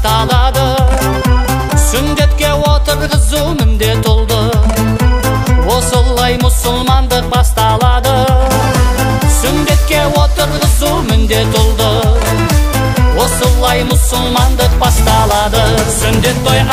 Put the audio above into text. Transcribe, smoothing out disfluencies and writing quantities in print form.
басталады. Сүндетке отырғызу міндет ұлды. Осылай мұсылмандық басталады. Сүндетке отырғызу міндет ұлды. Осылай мұсылмандық басталады. Сүндет той